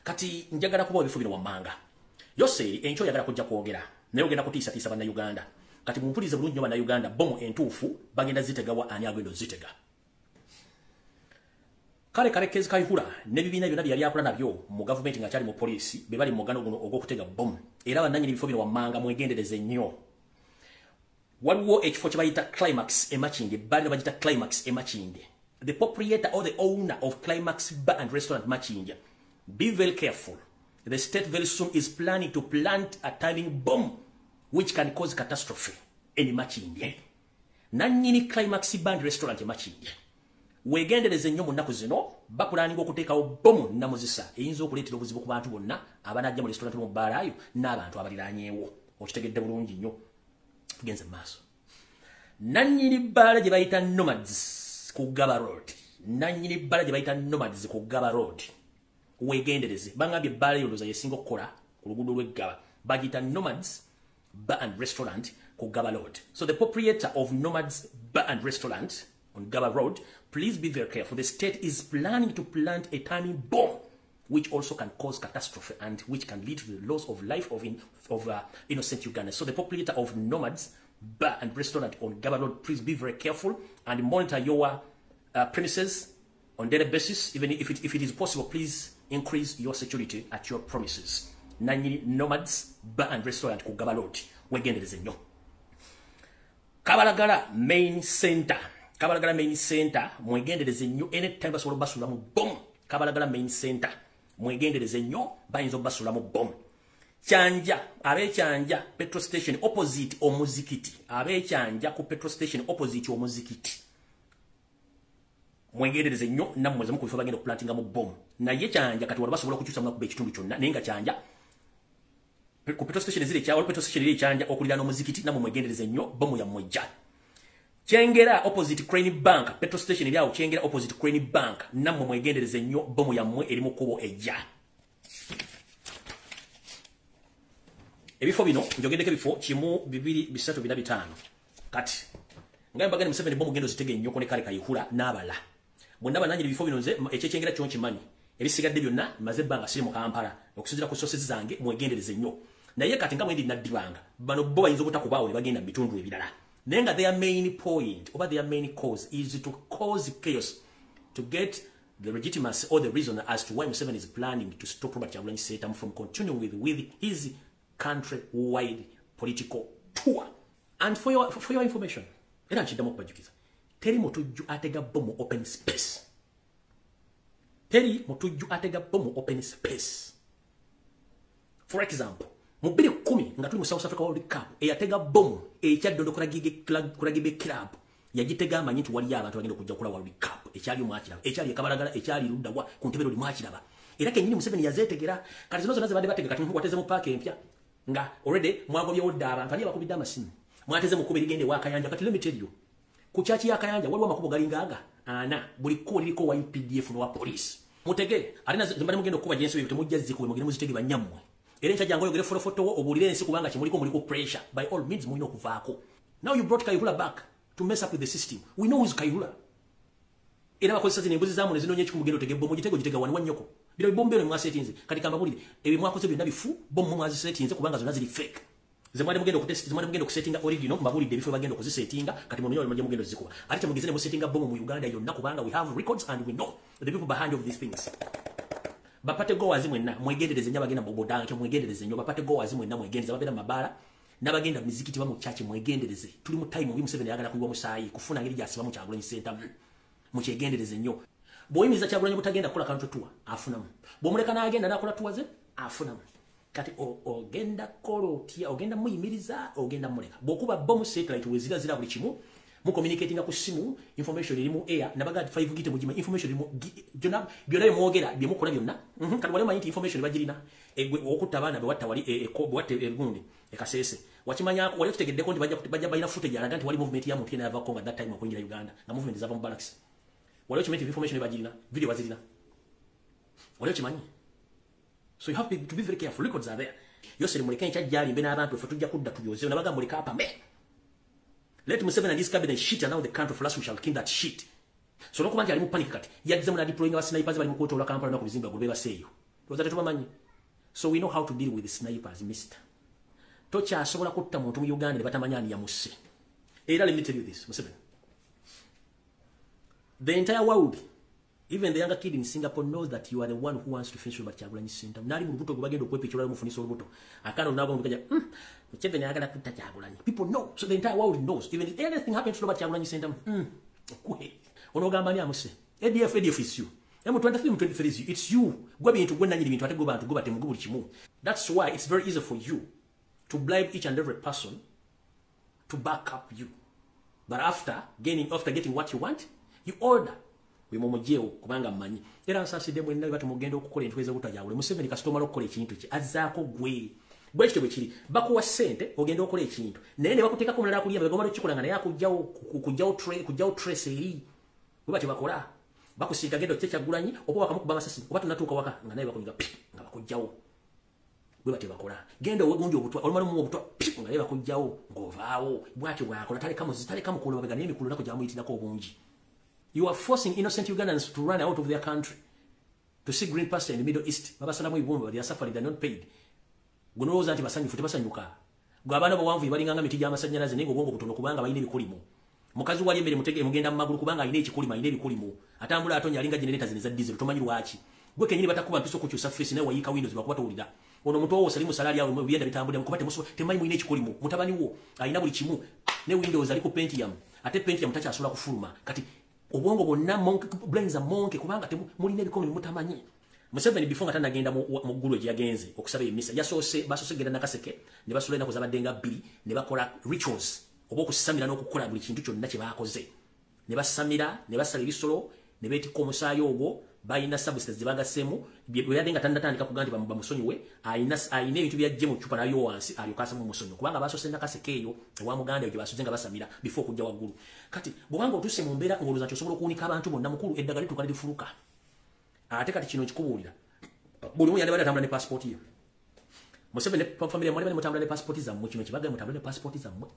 Kati njagala kubawa ebifo bino wammanga. Yoseri enkyo oyagala kujja kwogera, naye ogenda kutiisatiisa Bannayuganda. Kati mumpulize bulungi nnyo Bannayuganda, bomu entuufu bagenda zitegawa, ani agenda ozitega? Kale Kalekezi Kayihura n'ebibiina byonna bye yali akola nabyo mu gavumenti ng'akyali mu poliisi be bali mu mugano guno ogw'okutega bomu. Era bannannyini bifo bino wammanga mwegendereze nnyo. Waliwo ekifo kye bayita Climax e Makindye, ebbaala bagiyita Climax e Makindye. The proprietor or the owner of Climax Bar and Restaurant Makindye, be very careful. The state very soon is planning to plant a timing bomb which can cause catastrophe in Makindye. Nannyini Climax Bar and Restaurant e Makindye, wegendereze nnyo mu nnaku zino bapulaninga okuteekawo bomu namuzisa eyinza okuleetera obuzibu ku bantu bonna abanajja mu restaurant, mu bbaala n'abantu abaliraanyeewo. Okitegedde bulungi nnyo? Tugenze mu maaso. Nannyini bbaala gye bayita Nomads ku Gaba Road, nannyini bbaala gye bayita Nomads ku Gaba Road, wegendereze. Bangambye ebbaala eyo ndowooza yesinga okukola ku luguudo lw'eggaba. Bagiyita Nomads Bar and Restaurant ku Gaba Road. So the proprietor of Nomads Bar and Restaurant on Gaba Road, please be very careful. The state is planning to plant a timing bomb which also can cause catastrophe and which can lead to the loss of life of innocent Ugandans. So the proprietor of Nomads Bar and Restaurant on Gaba Road, please be very careful and monitor your premises on daily basis. Even if it is possible, please increase your security at your premises. Nannyini Nomads Bar and Restaurant ku Gaba Road, wegendereze nnyo. Kabalagala Main Center, Kabalagala Main Center, mwegendereze nnyo. Anytime basobola obasula mu bomu. Kabalagala Main Center, mwegendereze nnyo, bayinza obasula mu bomu. Kyanja, ab'ekyanja petrol station opposite omuzikiti, ab'ekyanja ku petrol station opposite omuzikiti, mwegendereze nnyo. Nammwe zimu ku bifo bagenda okuplantinga mu bomu. Naye Kyanja kati wali basobola okukyusa munakuba ekitundu kyonna, naye nga Kyanja ku petrol station eziri ekyawa, petrol station eri ekyanja okuliraana omuzikiti, nammwe mwegendereze nnyo, bomu yammwe ejja. Kyengera opposite Crane Bank, petrol station eri awo Kyengera opposite Crane Bank, nammwe mwegendereze nnyo, bomu yammwe eri mu kkubo ejja. Ebifo bino njogeddeko, ebifo kimu, bibiri, bisatu, bina, bitaano. Kati nga mbagambye, Museveni bomu gendo zitege nnyo kone Kale Kayihura n'abala bonna bannannyini bifo bino. Nze ekyekyengera kyo nkimanyi, ebisigadde byonna maze ebbanga siri mu Kampala. Okusinziira ku sources zange, mwegendereze nnyo. Naye kati nga bwe ndi naddibanga, bano bo bayinza obutakubaawo ne bagenda mu bitundu ebirala, naye nga their main point oba their main cause is to cause chaos, to get the legitimacy or the reason as to why Museveni is planning to stop Robert Kyagulanyi Ssentamu from continuing with his country-wide political tour. And for your information, era nkiddamu okubajjukiza, teri mutujju atega bomu open space. Teri mutujju atega bomu open space. For example, mu 2010 nga tuli mu South Africa World Cup, eyatega bomu ekyaddondo ku rugby club yagitega amanyi nti waliyo abantu bagenda okujja kula World Cup. Ekyali omwakiraba, ekyali ekabalagala, ekyali luddawa ku ntebe luli mwakiraba. Era kennyini Museveni yazeetegera. Kati zino zonna zebadde batega, kati wateze mu paaka empya nga already mwagobyewo dda abantu, ani abakubidde amasimu? Mwateze mu kkubo erigenda ewa Kayanja. Kati let me tell you, ku kyaki ya Kayanja waliwo amakubo galinga ana, buli kkubo liriko wa UPDF n'owa police. Mutege ate zembadde mugenda okukuba gyensi ebyo temujja zikube, mugende muzitege bannyammwe. Era enkya jangu oyogere folofotowo obuulire ensi, kubanga kyemuliko muliko pressure. By all means mulina okuvaako. Now you brought Kayihura back to mess up with the system. We know who's Kayihura. Era bakozesa zino embuzi zammwe ne zinoonya ekikumu. Genda otege bomu, gitege, ogitega wani wannyoko. Bino bibombe bino mwasetinze. Kati kambabulire, ebyo mwakoze byonna bifu. Bomu mwazisetinze kubanga zonna ziri fake. Zemwali mugenda okutest, zemwali mugenda okusetinga original. Mbabulidde ebifo bagenda okuzisetinga. Kati munonye mujje mugenda ozikuba, ate temugeze ne musetinga bomu mu Uganda yonna, kubanga we have records and we know the people behind of these things. Ba party goers mwenna mwegendereze nnyo. Abagenda mu bodanke mwegendereze nnyo. Ba party goers mwenna mwegendereze, ababeera mu mabaala n'abagenda mu mizikiti ba mu church, mwegendereze. Tuli mu time Museveni ayagala kuyiwa musaayi kufuna ngeri gy'asibamu Kyagulanyi Ssentamu. Mukyegendereze nnyo. Bw'oyimiriza Kyagulanyi butagenda kukola country tour, afunamu. Bw'omuleka n'agenda n'akola tour ze, afunamu. Kati ogenda kola otya? Ogenda muyimiriza, ogenda muleka? Bw'okuba bomu, satellite wezira zira buli kimu, mucommunicatinga ku simu, information erimu air nabaga 5 gig mugima, information erimu byonna byonna byemwogera, byemukola byonna. Kati wali omanyi nti information bagirina? Egwe okutta abaana bewatta wali bewatta egundi ekasese, wakimanyako? Wali okitegeddeko nti bajja balina footage alaga nti wali movement ya muntu yena yavako nga that time okuyingira Uganda, nga movement zava mu barracks? Wali okimanyi nti information bagirina, video bazirina? Wali okimanyi? So you have to be very careful. Records are there. Yoseri muleke enkya gyali mbe n'abantu ffe tujja kudda tuyoze. Nabaga muleke apame. Let Museveni and his cabinet shit around the country. For us, we shall kill that shit. So n'okuba nti ali mu panic, kati yaddizemu n'adeployinga ba snipers bali mu kwetoola Kampala n'oku bizimbe gwe bebaseeyo. Lowooza tetubamanyi? So we know how to deal with the snipers, mister. Tokyasobola kutta muntu mu Uganda ne batamanya ani yamusse. Era let me tell you this, Museveni. The entire world, even the younger kid in Singapore, knows that you are the one who wants to finish Robert Kyagulanyi Ssentamu. Nali mu lubuto gwe bagenda okwepikira mufunisa olubuto. Akaana olunabo mukaja, Museveni ayagala kutta Kyagulanyi. People know. So the entire world knows. Even if anything happens to Robert Kyagulanyi Ssentamu, kwe. Onogamba ani amuse? ADF, ADF is you. M23, M23 is you. It's you. Gwe bintu gwe nanyini bintu ate gwe bantu gwe batemu gwe buli kimu. That's why it's very easy for you to bribe each and every person to back up you. But after getting what you want, you order. We mumujewo kubanga mmanyi. Era nsaasidde mwenna batu mugenda okukola entu ez'obutajawule. Museveni kasita omala okukola ekintu kye azzaako gwe. Bwe kityo bwe kiri. Bakuwa ssente ogenda okola ekintu. Naye ne bakuteekako omulala akulya bagomala okukikola nga naye akugjawo trace eri. Bwe batyo bakola. Bakusiika genda otte Kyagulanyi oba wakamukuba amasasi oba tonatuuka waka nga naye bakunyiga pi nga bakugjawo. Bwe batyo bakola. Genda owegundi obutwa olumala omuwa obutwa pi nga naye bakugjawo ng'ovaawo. Bw'atyo bw'akola taleka mukulu mabega naye emikulu nako gyamuyitirako obungi. You are forcing innocent Ugandans to run out of their country to see green pasture in the Middle East. Babasalamu ibumba, they are suffering, they are not paid. Gunolowooza nti basanyufu, tebasanyuka. Gwe abaana bawanvu balinganga miti gy'amasannyalaze naye ng'obwongo butono kubanga balina ebikolimo. Mukazi wali emmere mutege mugenda mu magulu kubanga alina ekikolimo, alina ebikolimo. Atambula atonya alinga generator zino eza diesel, tomanyi lwaki. Gwe kennyini batakuba mpiso okukyusa face naye wayiika windows lwakuba towulira. Ono muto wo Salimu Salali awo byenda bitambulira kuba temumanyi mulina ekikolimo. Mutabani wo alina buli kimu ne windows ali ku Pentium. Ate Pentium takyasobola kufuluma. Kati obwongo bwonna brains are monkey kubanga mulina ebikomo mutamanyi. Museveni before nga tannagenda mu ggulu gye yagenze okusaba emisa yasoose basoose genda Nakaseke ne basula ennaku zabadde nga 2 ne bakola rituals oba okusamira n'okukola buli kintu kyonna kye baakoze. Ne basamira ne basala ebisolo ne beetikka omusaayi ogwo balina substance ze bagasseemu bwe yadde nga tannatandika kugamba nti bamusonyiwe alina ebintu byajje mu ccupa nabyo wansi alyoke asame omusonyiwe kubanga basoose Nakaseke eyo ewa muganda gye basuze nga basamira before okujja waggulu. Kati bw'obanga otuuse mu mbeera ng'olowooza nti osobola okuwunika abantu bonna mukulu eddagala lituuka ne lifuluka. Ate kati kino nkikubuulira buli omu yandibadde atambula ne passport ye. Museveni ne family mwali mutambula ne passport zammwe kino kibagambe mutambule ne passport zammwe.